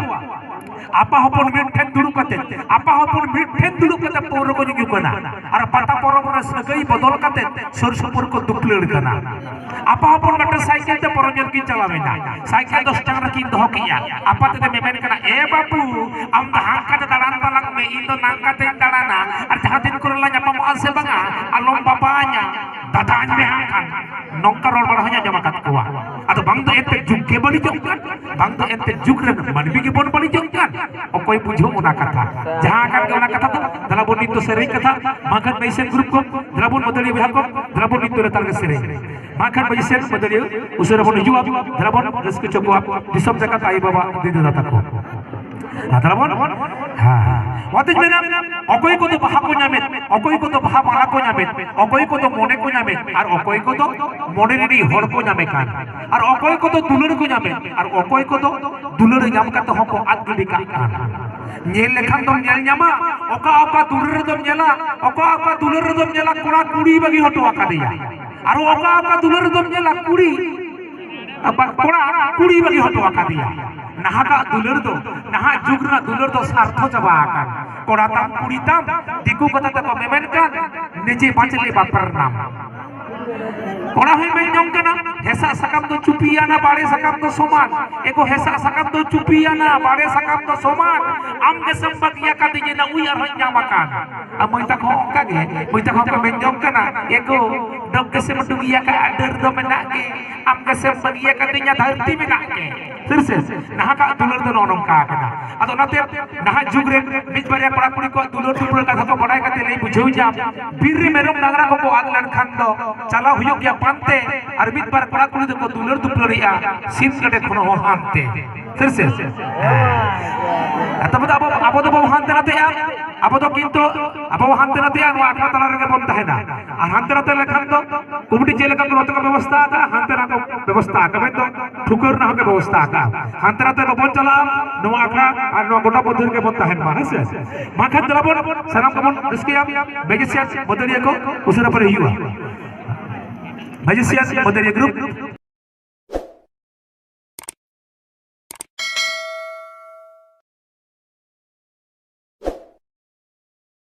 ᱟᱯᱟ ᱦᱚᱯᱚᱱ ᱢᱤᱫ ᱴᱷᱮᱱ ᱫᱩᱲᱩᱵ ᱠᱟᱛᱮ, ᱟᱯᱟ ᱦᱚᱯᱚᱱ ᱢᱤᱫ ᱴᱷᱮᱱ ᱫᱩᱲᱩᱵ ᱠᱟᱛᱮ ᱯᱟᱹᱣᱨᱟᱹ ᱠᱚ ᱧᱩ ᱠᱟᱱᱟ᱾ ᱟᱨ ᱯᱟᱛᱟ ᱯᱚᱨᱚᱵᱽ ᱨᱮ ᱥᱟᱹᱜᱟᱹᱭ ᱵᱚᱫᱚᱞ ᱠᱟᱛᱮ ᱥᱩᱨ ᱥᱩᱯᱩᱨ ᱠᱚ ᱫᱩᱯᱞᱟᱹᱲ ᱠᱟᱱᱟ᱾ ᱟᱯᱟ ᱦᱚᱯᱚᱱ ᱢᱤᱫᱴᱮᱱ ᱥᱟᱭᱠᱮᱞ ᱛᱮ ᱯᱚᱨᱚᱵᱽ ᱧᱮᱞ ᱠᱤᱱ ᱪᱟᱞᱟᱣ ᱮᱱᱟ᱾ ᱥᱟᱭᱠᱮᱞ ᱫᱚ ᱥᱴᱮᱱᱰ ᱨᱮᱠᱤᱱ ᱫᱚᱦᱚ ᱠᱮᱜᱼᱟ᱾ ᱟᱯᱟ ᱛᱮᱫᱚ ᱢᱮᱢᱮᱱ ᱠᱟᱱᱟ, "ᱮ ᱵᱟᱹᱵᱩ, ᱟᱢ ᱫᱚ ᱦᱟᱱᱠᱟ ᱛᱮ ᱫᱟᱬᱟᱱ ᱛᱟᱞᱟᱝ ᱢᱮ, ᱤᱧ ᱫᱚ ᱱᱟᱝᱠᱟ ᱛᱮᱧ ᱫᱟᱬᱟᱱᱟ, ᱟᱨ ᱡᱟᱦᱟᱸ ᱛᱤᱱ ᱠᱚᱨᱮ ᱞᱟᱝ ᱧᱟᱯᱟᱢᱚᱜᱼᱟ ᱥᱮ ᱵᱟᱝᱟ, ᱟᱞᱚᱢ ᱵᱟᱯᱟᱧᱟ, ᱫᱟᱫᱟᱧ ᱢᱮ ᱦᱟᱸᱜ ᱠᱷᱟᱱ᱾" ᱱᱚᱝᱠᱟ ᱨᱚᱲ ᱵᱟᱲᱟ ᱦᱚᱸᱧ ᱟᱸᱡᱚᱢ ᱟᱠᱟᱫ ᱠᱚᱣᱟ᱾ ᱛᱚ ᱵᱟᱝ ᱫᱚ ᱮᱱᱛᱮ ᱡᱩᱜᱽ ᱜᱮ ᱵᱟᱹᱲᱤᱡᱚᱜ ᱠᱟᱱ, ᱵᱟᱝ ᱫᱚ ᱮᱱᱛᱮ ᱡᱩᱜᱽ ᱨᱮᱱ ᱢᱟᱹᱱᱢᱤ ᱜᱮᱵᱚᱱ ᱵᱟᱹᱲᱤᱡᱚᱜ ᱠᱟᱱ᱾ ᱚᱠᱚᱭ ᱵᱩᱡᱷᱟᱹᱣ ᱚᱱᱟ ᱠᱟᱛᱷᱟ? ᱡᱟᱦᱟᱸ ᱠᱟᱱ ᱜᱮ ᱚᱱᱟ ᱠᱟᱛᱷᱟ ᱫᱚ᱾ ᱫᱮᱞᱟ ᱵᱚᱱ ᱱᱤᱛ ᱫᱚ ᱥᱮᱨᱮᱧ ᱠᱟᱛᱷᱟ, ᱢᱟ ᱠᱷᱟᱱ ᱢᱟᱹᱭᱥᱮᱱ ᱜᱨᱩᱯ ᱠᱚ, ᱫᱮᱞᱟ ᱵᱚᱱ ᱢᱟᱹᱫᱟᱹᱲᱤᱭᱟᱹ ᱵᱚᱭᱦᱟ ᱠᱚ, ᱫᱮᱞᱟ ᱵᱚᱱ ᱱᱤᱛ ᱫᱚ ᱞᱮᱛᱟᱲ ᱜᱮ ᱥᱮᱨᱮᱧ᱾ ᱢᱟ ᱠᱷᱟᱱ ᱢᱟᱹᱭᱥᱮᱱ ᱢᱟᱹᱫᱟᱹᱲᱤᱭᱟᱹ ᱩᱥᱟᱹᱨᱟ ᱵᱚᱱ ᱦᱤᱡᱩᱜᱼᱟ, ᱫᱮᱞᱟ ᱵᱚᱱ ᱨᱟᱹᱥᱠᱟᱹ ᱦᱚᱪᱚ ᱠᱚᱣᱟ ᱫᱤᱥᱚᱢ ᱡᱟᱠᱟᱛ ᱟᱭᱳ ᱵᱟᱵᱟ ᱫᱤᱫᱤ ᱫᱟᱫᱟ ᱛᱟᱠᱚ᱾ ᱟᱫᱚ ᱵᱚᱱ, ᱦᱮᱸ, ᱦᱮᱸ᱾ ᱚᱱᱟᱛᱮᱧ ᱢᱮᱱᱟ, ᱚᱠᱚᱭ ᱠᱚᱫᱚ ᱵᱟᱦᱟ ᱠᱚ ᱧᱟᱢᱮᱫ, ᱚᱠᱚᱭ ᱠᱚᱫᱚ ᱵᱟᱦᱟ ᱢᱟᱞᱟ ᱠᱚ ᱧᱟᱢᱮᱫ, ᱚᱠᱚᱭ ᱠᱚᱫᱚ ᱢᱚᱱᱮ ᱠᱚ ᱧᱟᱢᱮᱫ, ᱟᱨ ᱚᱠᱚᱭ ᱠᱚᱫᱚ ᱢᱚᱱᱮ ᱨᱤᱱᱤᱡ ᱦᱚᱲ ᱠᱚ ᱧᱟᱢᱮ ᱠᱟᱱ, ᱟᱨ ᱚᱠᱚᱭ ᱠᱚᱫᱚ ᱫᱩᱞᱟᱹᱲ ᱠᱚ ᱧᱟᱢᱮᱫ, ᱟᱨ ᱚᱠᱚᱭ ᱠᱚᱫᱚ ᱫᱩᱞᱟᱹᱲ ᱧᱟᱢ ᱠᱟᱛᱮ ᱦᱚᱸ ᱠᱚ ᱟᱫ ᱜᱤᱰᱤ ᱠᱟᱜ ᱠᱟᱱ᱾ ᱧᱮᱞ ᱞᱮᱠᱷᱟᱱ ᱫᱚᱢ ᱧᱮᱞ ᱧᱟᱢᱟ, ᱚᱠᱟ ᱚᱠᱟ ᱫᱩᱞᱟᱹᱲ ᱨᱮᱫᱚᱢ ᱧᱮᱞᱟ, ᱚᱠᱟ ᱚᱠᱟ ᱫᱩᱞᱟᱹᱲ ᱨᱮᱫᱚᱢ ᱧᱮᱞᱟ ᱠᱚᱲᱟ ᱠᱩᱲᱤ ᱵᱟᱹᱜᱤ ᱦᱚᱴᱚ ᱟᱠᱟᱫᱮᱭᱟ, ᱟᱨ ᱚᱠᱟ ᱚᱠᱟ ᱫᱩᱞᱟᱹᱲ ᱨᱮᱫᱚᱢ ᱧᱮᱞᱟ ᱠᱩᱲᱤ ᱟᱵᱟᱨ ᱠᱚᱲᱟ ᱠᱩᱲᱤ ᱵᱟᱹᱜᱤ ᱦᱚᱴᱚ ᱟᱠᱟᱫᱮᱭᱟ᱾ ᱱᱟᱦᱟᱜᱟᱜ ᱫᱩᱞᱟᱹᱲ ᱫᱚ, ᱱᱟᱦᱟᱜ ᱡᱩᱜᱽ ᱨᱮᱱᱟᱜ ᱫᱩᱞᱟᱹᱲ ᱫᱚ ᱥᱟᱨᱛᱷᱚ ᱪᱟᱵᱟ ᱟᱠᱟᱱ᱾ ᱠᱚᱲᱟ ᱛᱟᱢ ᱠᱩᱲᱤ ᱛᱟᱢ, ᱫᱤᱠᱩ ᱠᱟᱛᱷᱟ ᱛᱮᱠᱚ ᱢᱮᱢᱮᱱ ᱠᱟᱱ, ᱱᱤᱡᱮ ᱵᱟᱸᱪᱞᱮ ᱵᱟᱯᱨ ᱱᱟᱢ᱾ ᱠᱚᱲᱟ ᱦᱚᱸᱭ ᱢᱮᱱ ᱡᱚᱝ ᱠᱟᱱᱟ, ᱦᱮᱸᱥᱟᱜ ᱥᱟᱠᱟᱢ ᱫᱚ ᱪᱩᱯᱤᱭᱟᱱᱟ, ᱵᱟᱲᱮ ᱥᱟᱠᱟᱢ ᱫᱚ ᱥᱚᱢᱟᱱ᱾ ᱮᱜᱳ, ᱦᱮᱸᱥᱟᱜ ᱥᱟᱠᱟᱢ ᱫᱚ ᱪᱩᱯᱤᱭᱟᱱᱟ, ᱵᱟᱲᱮ ᱥᱟᱠᱟᱢ ᱫᱚ ᱥᱚᱢᱟᱱ᱾ ᱟᱢ ᱜᱮᱥᱮᱢ ᱵᱟᱹᱜᱤᱭᱟ ᱠᱟᱫᱤᱧᱟ, ᱱᱩᱭ ᱟᱨᱦᱚᱸᱧ ᱧᱟᱢ ᱟᱠᱟᱱ᱾ ᱟᱨ ᱢᱟᱹᱭ ᱛᱟᱠᱚ ᱦᱚᱸ ᱚᱱᱠᱟ ᱜᱮ, ᱢᱟᱹᱭ ᱛᱟᱠᱚ ᱦᱚᱸ ᱠᱚ ᱢᱮᱱ ᱡᱚᱝ ᱠᱟᱱᱟ, ᱮᱜᱳ, ᱰᱚᱜ ᱜᱮᱥᱮᱢ ᱰᱩᱜᱤᱭᱟ ᱠᱟᱫ, ᱰᱟᱹᱨ ᱫᱚ ᱢᱮᱱᱟᱜ ᱜᱮ᱾ ᱟᱢ ᱜᱮᱥᱮᱢ ᱵᱟᱹᱜᱤᱭᱟ ᱠᱟᱫᱤᱧᱟ, ᱫᱷᱟᱹᱨᱛᱤ ᱢᱮᱱᱟᱜ ᱜᱮ᱾ ᱥᱟᱹᱨᱤ ᱥᱮ? ᱱᱟᱦᱟᱜᱟᱜ ᱫᱩᱞᱟᱹᱲ ᱫᱚ ᱱᱚᱜᱼᱚ ᱱᱚᱝᱠᱟ ᱟᱠᱟᱱᱟ᱾ ᱟᱫᱚ ᱚᱱᱟᱛᱮ ᱱᱟᱦᱟᱜ ᱡᱩᱜᱽ ᱨᱮ ᱢᱤᱫ ᱵᱟᱨᱭᱟ ᱠᱚᱲᱟ ᱠᱩᱲᱤ ᱠᱚᱣᱟᱜ ᱫᱩᱞᱟᱹᱲ ᱫᱩᱯᱞᱟᱹᱲ ᱠᱟᱛᱷᱟ ᱠᱚ ᱵᱟᱰᱟᱭ ᱠᱟᱛᱮ ᱞᱟᱹᱭ ᱵᱩᱡᱷᱟᱹᱣ ᱧᱟᱢ, ᱵᱤᱨ ᱨᱮ ᱢᱮᱨᱚᱢ ᱰᱟᱝᱨᱟ ᱠᱚᱠᱚ ᱟᱫ ᱞᱮᱱᱠᱷᱟᱱ ᱫᱚ ᱪᱟᱞᱟᱣ ᱦᱩᱭᱩᱜ ᱜᱮᱭᱟ ᱯᱟᱱᱛᱮ, ᱟᱨ ᱢᱤᱫ ᱵᱟᱨ ᱠᱚᱲᱟ ᱠᱩᱲᱤ ᱫᱚᱠᱚ ᱫᱩᱞᱟᱹᱲ ᱫᱩᱯᱞᱟᱹᱲᱮᱜᱼᱟ ᱥᱤᱢ ᱜᱮᱰᱮ ᱠᱷᱚᱱ ᱦᱚᱸ ᱦᱟᱱᱛᱮ᱾ ᱥᱟᱹᱨᱤ ᱥᱮ? ᱦᱮᱸ᱾ ᱟᱨ ᱛᱚᱵᱮ ᱫᱚ ᱟᱵᱚ, ᱟᱵᱚ ᱫᱚᱵᱚ ᱦᱟᱱᱛᱮ ᱱᱟᱛᱮᱜᱼᱟ, ᱟᱵᱚ ᱫᱚ ᱠᱤᱱᱛᱩ ᱟᱵᱚ ᱦᱟᱱᱛᱮ ᱱᱟᱛᱮᱜᱼᱟ, ᱱᱚᱣᱟ ᱟᱠᱷᱲᱟ ᱛᱟᱞᱟ ᱨᱮᱜᱮ ᱵᱚᱱ ᱛᱟᱦᱮᱱᱟ᱾ ᱟᱨ ᱦᱟᱱᱛᱮ ᱱᱟᱛᱮ ᱞᱮᱠᱷᱟᱱ ᱫᱚ ᱠᱚᱢᱤᱴᱤ ᱪᱮᱫ ᱞᱮᱠᱟ ᱠᱚ ᱱᱚᱛᱮ ᱠᱚ ᱵᱮᱵᱚᱥᱛᱷᱟ ᱟᱠᱟᱫᱼᱟ, ᱦᱟᱱᱛᱮ ᱱᱟᱛᱮ ᱠᱚ ᱵᱮᱵᱚᱥᱛᱷᱟ ᱟᱠᱟᱫᱼᱟ, ᱢᱮᱱᱫᱚ ᱴᱷᱩᱠᱟᱹ ᱨᱮᱱᱟᱜ ᱦᱚᱸ ᱠᱚ ᱵᱮᱵᱚᱥᱛᱷᱟ ᱟᱠᱟᱫᱼᱟ᱾ ᱦᱟᱱᱛᱮ ᱱᱟᱛᱮ ᱵᱟᱵᱚᱱ ᱪᱟᱞᱟᱜᱼᱟ, ᱱᱚᱣᱟ ᱟᱠᱷᱲᱟ ᱟᱨ ᱱᱚᱣᱟ ᱜᱚᱴᱟ ᱢᱚᱫᱽᱫᱷᱮ ᱨᱮᱜᱮ ᱵᱚᱱ ᱛᱟᱦᱮᱱ ᱢᱟ, ᱦᱮᱸ ᱥᱮ? ᱢᱟ ᱠᱷᱟᱱ ᱫᱮᱞᱟ ᱵᱚᱱ ᱥᱟᱱᱟᱢ ᱠᱚᱵᱚᱱ ᱨᱟᱹᱥᱠᱟᱹᱭᱟ᱾ ᱢᱮᱡᱤᱥᱤᱭᱟᱱ ᱢᱟᱹᱫᱟᱹᱲᱤᱭᱟᱹ ᱠᱚ ᱩᱥᱟᱹᱨᱟ ᱯᱮᱨᱮ ᱦᱩᱭᱩᱜᱼᱟ᱾ ᱢᱮᱡᱤᱥᱤᱭᱟᱱ ᱢᱟᱹᱫᱟᱹᱲᱤᱭᱟᱹ ᱜᱨᱩᱯ᱾